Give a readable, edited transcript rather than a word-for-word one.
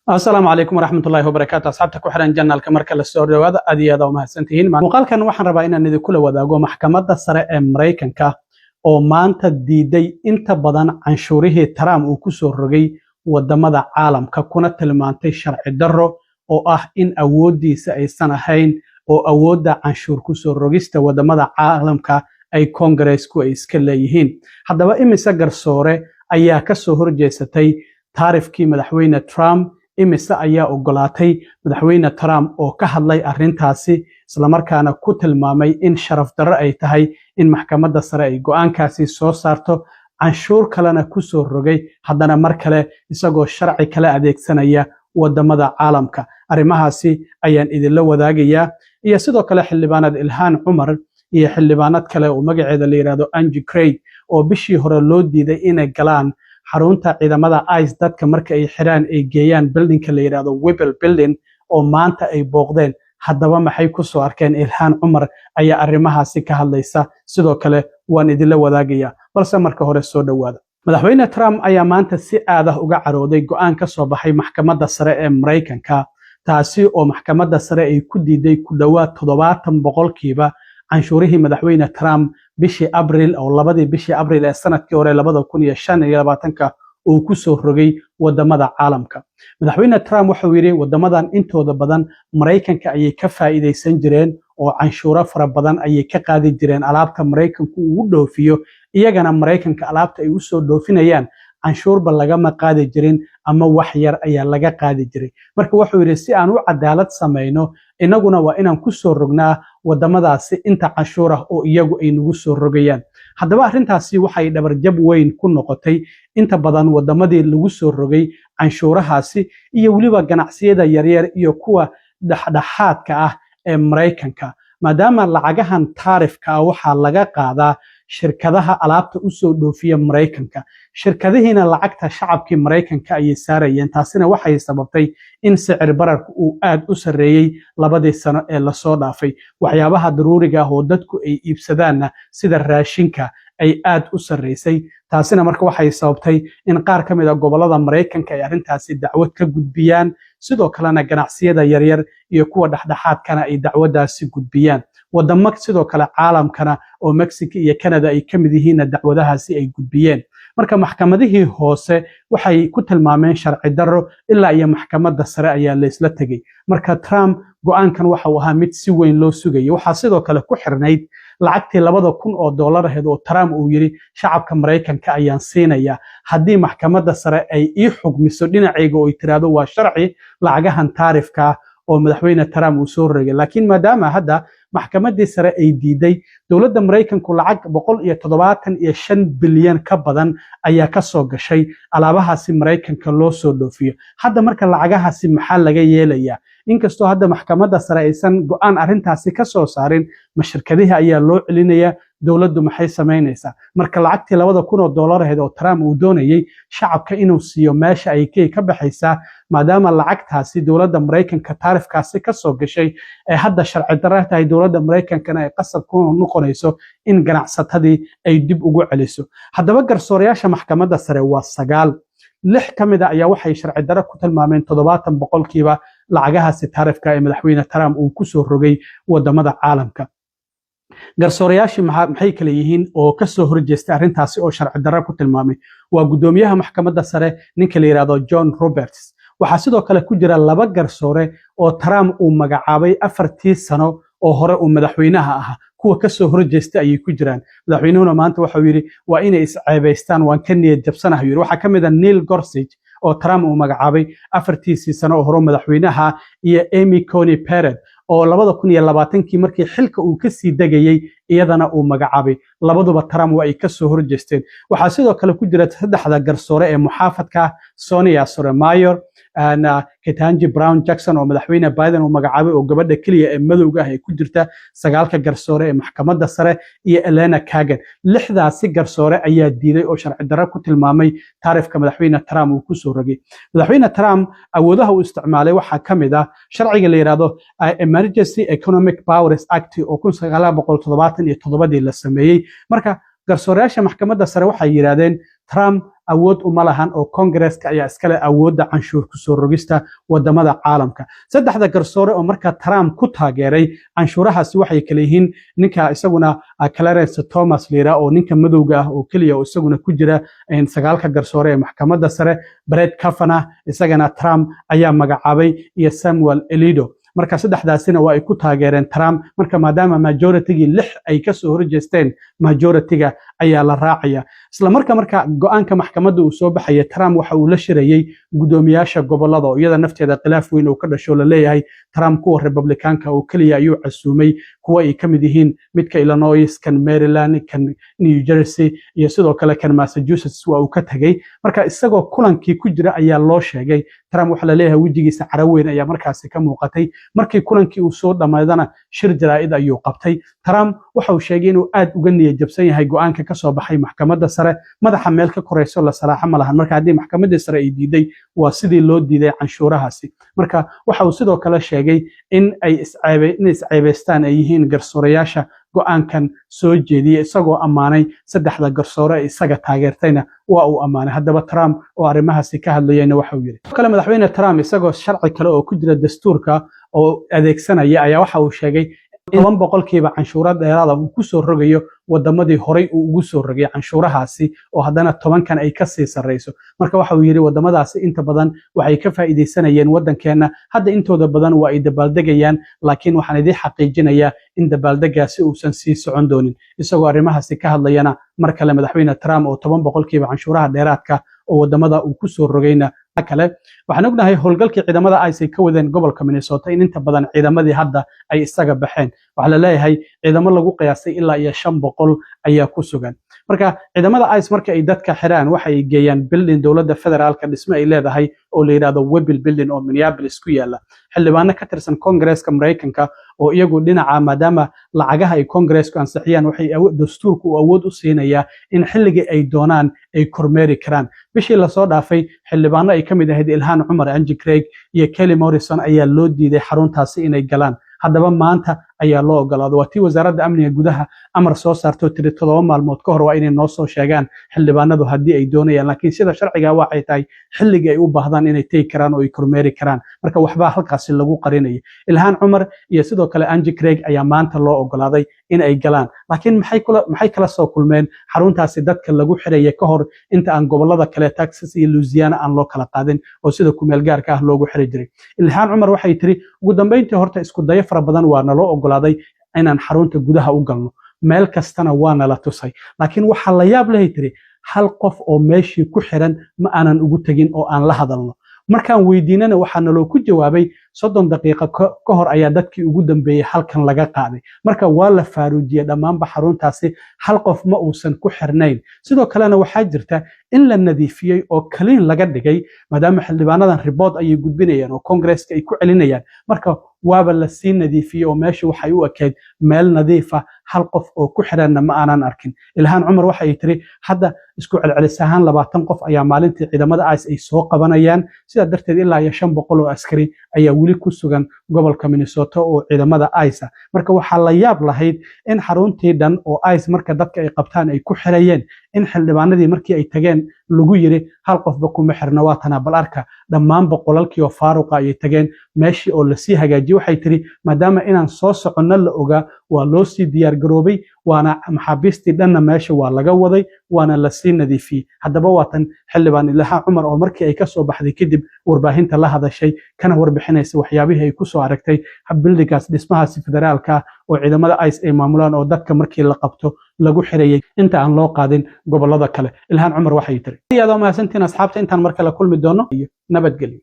Asalaamu calaykum waraxmatullaahi wabarakaatu. Asxaabta ku xiran channelka, marka la soo dhawaada, aad iyo aad aa umahadsantihiin. Muuqaalkan waxaan rabaa inaan idinkula wadaago Maxkamadda Sare ee Maraykanka oo maanta diiday inta badan canshuurihii Trump uu ku soo rogay wadamada caalamka, kuna tilmaantay sharci darro oo ah in awooddiisa aysan ahayn oo awoodda canshuur kusoo rogista wadamada caalamka ay Koongareesku ay iska leeyihiin. Haddaba, imise garsoore ayaa ka soo horjeesatay tariffkii Madaxweyne Trump? Imise ayaa ogolaatay Madaxweyne Trump oo ka hadlay arrintaasi, islamarkaana ku tilmaamay in sharaf darro ay tahay in Maxkamadda Sare ay go'aankaasi soo saarto, canshuur kalena ku soo rogay haddana mar kale isagoo sharci kale adeegsanaya wadamada caalamka? Arrimahaasi ayaan idinla wadaagayaa, iyo sidoo kale xildhibaanad Ilhaan Cumar iyo xildhibaanad kale oo magaceeda la yidhahdo Angie Craig oo bishii hore loo diiday inay galaan xarunta ciidamada ICE dadka marka ay xiraan ay geeyaan, buildingka la yidhahdo Whipple Building, oo maanta ay booqdeen. Haddaba, maxay ku soo arkeen? Ilhaan Cumar ayaa arrimahaasi ka hadlaysa, sidoo kale waan idinla wadaagayaa. Balse marka hore soo dhowaada. Madaxweyne Trump ayaa maanta si aad ah uga carooday go'aan ka soo baxay Maxkamadda Sare ee Maraykanka, taasi oo Maxkamadda Sare ay ku diiday ku dhowaad 70% canshuurihii Madaxweyne Trump bishii Abril oo labadii bishii Abril ee sanadkii hore 2025-ka uu ku soo rogay wadamada caalamka. Madaxweyne Trump wuxuu yidhi wadamadan intooda badan Maraykanka ayay ka faa'iidaysan jireen oo canshuuro fara badan ayay ka qaadi jireen alaabta Maraykanku uu dhoofiyo, iyagana Maraykanka alaabta ay usoo dhoofinayaan canshuurba lagama qaadi jirin ama wax yar ayaa laga qaadi jiray. Marka wuxuu yidhi, si aan u cadaalad samayno, innaguna waa inaan ku soo rognaa wadamadaasi inta canshuur ah oo iyagu ay nagu soo rogayaan. Haddaba, arrintaasi waxay dhabarjab weyn ku noqotay inta badan wadamadii lagu soo rogay canshuurahaasi iyo weliba ganacsiyada yaryar iyo kuwa dhexdhexaadka ah ee Maraykanka, maadaama lacagahan tariffka ah waxaa laga qaadaa shirkadaha alaabta usoo dhoofiya Maraykanka, shirkadihiina lacagta shacabkii Maraykanka ayay saarayeen. Taasina waxay sababtay in sicir bararku uu aad u sarreeyey labadii sano ee lasoo dhaafay, waxyaabaha daruuriga ah oo dadku ay iibsadaanna sida raashinka ay aad u sarreysay. Taasina marka waxay sababtay in qaar ka mid a gobollada Maraykanka ay arrintaasi dacwad ka gudbiyaan, sidoo kalena ganacsiyada yaryar iyo kuwa dhexdhexaadkana ay dacwaddaasi gudbiyaan. Wadamo sidoo kale caalamkana oo Mexico iyo Canada ay ka mid yihiinna dacwadahaasi ay gudbiyeen. Marka maxkamadihii hoose waxay ku tilmaameen sharci darro, ilaa iyo Maxkamadda Sare ayaa laysla tegey. Marka Trump go'aankan waxa uu ahaa mid si weyn loo sugayay. Waxaa sidoo kale ku xirnayd lacagtii 2,000 oo dollar ahayd oo Trump uu yidhi shacabka Maraykanka ayaan siinaya haddii Maxkamadda Sare ay ii xugmiso dhinacayga oo ay tiraahdo waa sharci lacagahan tariffka oo Madaxweyne Trump uu soo rogay. Laakiin maadaama hadda Maxkamaddii Sare ay diiday, dowladda Maraykanku lacag 175 bilyan ka badan ayaa ka soo gashay alaabahaasi Maraykanka loo soo dhoofiyo. Hadda marka lacagahaasi maxaa laga yeelayaa? Inkastoo hadda Maxkamadda Sare aysan go'aan arrintaasi ka soo saarin, ma shirkadihii ayaa loo celinayaa? Dowladdu maxay samaynaysaa? Marka lacagtii 2,000 oo dollar ahayd oo Trump uu doonayey shacabka inuu siiyo meesha ay ka baxaysaa, maadaama lacagtaasi dowladda Maraykanka tariffkaasi ka soo gashay ee hadda sharci darro tahay, dowladda Maraykankana ay qasab ku noqonayso in ganacsatadii ay dib ugu celiso. Haddaba, garsoorayaasha Maxkamadda Sare waa sagaal. Lix ka mid a ayaa waxay sharci darro ku tilmaameen 70% lacagahaasi tariffka ee Madaxweyne Trump uu ku soo rogay wadamada caalamka. Garsoorayaashii maxay kale yihiin oo ka soo horjeestay arrintaasi oo sharci darro ku tilmaamay? Waa guddoomiyaha Maxkamadda Sare, ninka la yidhahdo John Roberts. Waxaa sidoo kale ku jira laba garsoore oo Trump uu magacaabay 4-tii sano oo hore uu madaxweynaha ahaa. Kuwa ka soo horjeesta ayay ku jiraan. Madaxweynuhuna maanta waxau yidhi waa inay isceebaystaan, waan ka niyad jabsanahay yidhi. Waxaa ka mid a Neil Gorsuch oo Trump uu magacaabay 4-tiisii sano oo hore madaxweynaha, iyo Amy Coney Barrett oo 2020-kii markii xilka uu kasii degayey iyadana uu magacaabay. Labaduba Trump waa ay ka soo horjeesteen. Waxaa sidoo kale ku jira saddexda garsoore ee muxaafadka, Sonia Sotomayor, Ketanji Brown Jackson oo Madaxweyne Biden uu magacaabay oo gabadha keliya ee madowga ah ee ku jirta sagaalka garsoore ee Maxkamadda Sare, iyo Elena Kagan. Lixdaasi garsoore ayaa diiday oo sharci darro ku tilmaamay tariffka Madaxweyne Trump uu kusoo rogay. Madaxweyne Trump awoodaha uu isticmaalay waxaa ka mid ah sharciga la yidhahdo Emergency Economic Powers Act oo 1977-dii la sameeyey. Marka garsooreyaasha Maxkamadda Sare waxay yidhahdeen Trump Awood uma lahan oo Kongareska ayaa iskale awoodda canshuur kusoo rogista wadamada caalamka. Saddexda garsoore oo markaa Trump ku taageeray canshuurahaasi waxay kale yihiin ninka isaguna Clarence Thomas la oo ninka madowga ah oo keliya oo isaguna ku jira sagaalka garsoore ee maxkamadda sare, Brett Kavanaugh, isagana Trump ayaa magacaabay, iyo Samuel Alito. Marka saddexdaasina waa ay ku taageereen Trump. Marka maadaama majoritygii lix ay kasoo horjeesteen, majorityga ayaa la raacaya. Isla marka go-aanka maxkamadda uu soo baxaya, Trump waxa uu la shirayey guddoomiyaasha gobolada, oo iyada nafteeda khilaaf weyn uu ka dhasho. La leeyahay Trump kuwa Republicanka oo keliya ayuu casuumay, kuwa ay ka mid yihiin midka Illinois, kan Maryland, kan New Jersey iyo sidoo kale kan Massachusetts waa uu ka tegey. Marka isagoo kulankii ku jira ayaa loo sheegay Trump. Waxaa la leeyahay wejigiisa caro weyn ayaa markaasi ka muuqatay. Markii kulankii uu soo dhammaadana, shir jaraa'id ayuu qabtay. Trump waxa uu sheegay inuu aad uga niyad jabsan yahay go'aanka ka soo baxay maxkamadda sare. Madaxa meel ka korayso la salaaxo ma lahan. Marka haddii maxkamaddii sare ay diiday, waa sidii loo diiday canshuurahaasi. Marka waxa uu sidoo kale sheegay in ay inay isceebaystaan ay yihiin garsoorayaasha go'aankan soo jeediyey, isagoo ammaanay saddexda garsoore ee isaga taageertayna waa uu ammaanay. Haddaba Trump oo arrimahaasi ka hadlayayna waxa uu yidhi kale: Madaxweyne Trump isagoo sharci kale oo ku jira dastuurka oo adeegsanaya ayaa waxa uu sheegay 10% canshuuro dheeraada uu ku soo rogayo wadamadii horay uu ugu soo rogay canshuurahaasi, oo haddana 10kan ay kasii sarreyso. Marka waxa uu yidhi wadamadaasi inta badan waxay ka faa'iidaysanayeen waddankeenna. Hadda intooda badan waa ay dabaaldegayaan, laakiin waxaan idiin xaqiijinayaa in dabaaldegaasi uusan sii socon doonin. Isagoo arrimahaasi ka hadlayana mar kale madaxweyne Trump oo 10% canshuuraha dheeraadka oo wadamada uu ku soo rogayna kale, waxaan ognahay howlgalkii ciidamada ICE ay ka wadeen gobolka Minnesota in inta badan ciidamadii hadda ay isaga baxeen. Waxaa la leeyahay ciidamo lagu qiyaasay ilaa iyo 500 ayaa ku sugan. Marka ciidamada ICE marka ay dadka xiraan, waxay geeyaan building dowladda federaalka dhisme ay leedahay oo la yidhahdo Whipple Building oo Minneapolis ku yaala. Xildhibaano ka tirsan Kongareeska Maraykanka oo iyagu dhinaca, maadaama lacagaha ay Kongareesku ansixiyaan, waxay dastuurku uu awood u siinayaa in xilligii ay doonaan ay kormeeri karaan. Bishii lasoo dhaafay, xildhibaano ay ka mid ahayd Ilhaan Cumar, Angie Craig iyo Kelly Morrison ayaa loo diiday xaruntaasi inay galaan. Haddaba maanta ayaa loo ogolaado. Waa tii wasaaradda amniga gudaha amar soo saartoo tiri 7 maalmood ka hor waa inay noo soo sheegaan xildhibaanadu haddii ay doonayaan, laakiin sida sharciga waxay tahay xilligii ay u baahdaan inay tegi karaan oo ay kormeeri karaan. Marka waxbaa halkaasi lagu qarinaya. Ilhaan Cumar iyo sidoo kale Angie Craig ayaa maanta loo ogolaaday in ay galaan, laakiin maxay kala soo kulmeen xaruntaasi dadka lagu xiraya ka hor inta aan gobolada kale, Texas iyo Louisiana, aan loo kala qaadin oo sida kumeel gaarka ah loogu xiri jiray? Ilhaan Cumar waxay tiri ugu dambeyntii, horta isku dayo fara badan waa naloo ogolaaday inaan xarunta gudaha u galno, meel kastana waa nala tusay, laakiin waxaa la yaab lehay tiri, hal qof oo meeshii ku xiran ma aanan ugu tegin oo aan la hadalno. Markaan weydiinana, waxaa naloo ku jawaabay 30 daqiiqo ka hor ayaa dadkii ugu dambeeyey halkan laga qaaday. Marka waa la faaruujiyey dhammaanba xaruntaasi, hal qof ma uusan ku xirnayn. Sidoo kalena waxaa jirta in la nadiifiyey oo clean laga dhigay, maadaama xildhibaanadan report ayay gudbinayaan oo Kongresska ay ku celinayaan. Marka waaba la sii nadiifiyey oo meesha waxay u ekeyd meel nadiifa, hal qof oo ku xiranna ma aanan arkin. Ilhaan Cumar waxay tiri hadda isku celcelis ahaan 20 qof ayaa maalintii ciidamada ICE ay soo qabanayaan. Sidaa darteed ilaa iyo 500 oo askari ayaa weli ku sugan gobolka Minnesota oo ciidamada ICE. Marka waxaa la yaab lahayd in xaruntii dhan oo ICE marka dadka ay qabtaan ay ku xirayeen, in xildhibaanadii markii ay tageen lagu yiri hal qofba kuma xirna. Waa tanaa, bal arka, dhammaan boqolalkii oo faaruqa ayay tageen, meeshii oo lasii hagaajiyey. Waxay tiri maadaama inaan soo soconno la ogaa, waa loo sii diyaar garoobay, waana maxaabiistii dhanna meesha waa laga waday, waana lasii nadiifiyey. Haddaba waatan xildhibaan Ilhaan Cumar oo markii ay kasoo baxday kadib warbaahinta la hadashay, kana warbixinaysa waxyaabihii ay kusoo aragtay buildingaas, dhismahaasi federaalka ah oo ciidamada ICE ay maamulaan oo dadka markii la qabto lagu xirayay inta aan loo qaadin gobolada kale. Ilhaan Cumar waxay tiri: Aad mahadsantiin asxaabta, intaan mar kale kulmi doono iyo nabadgelyo.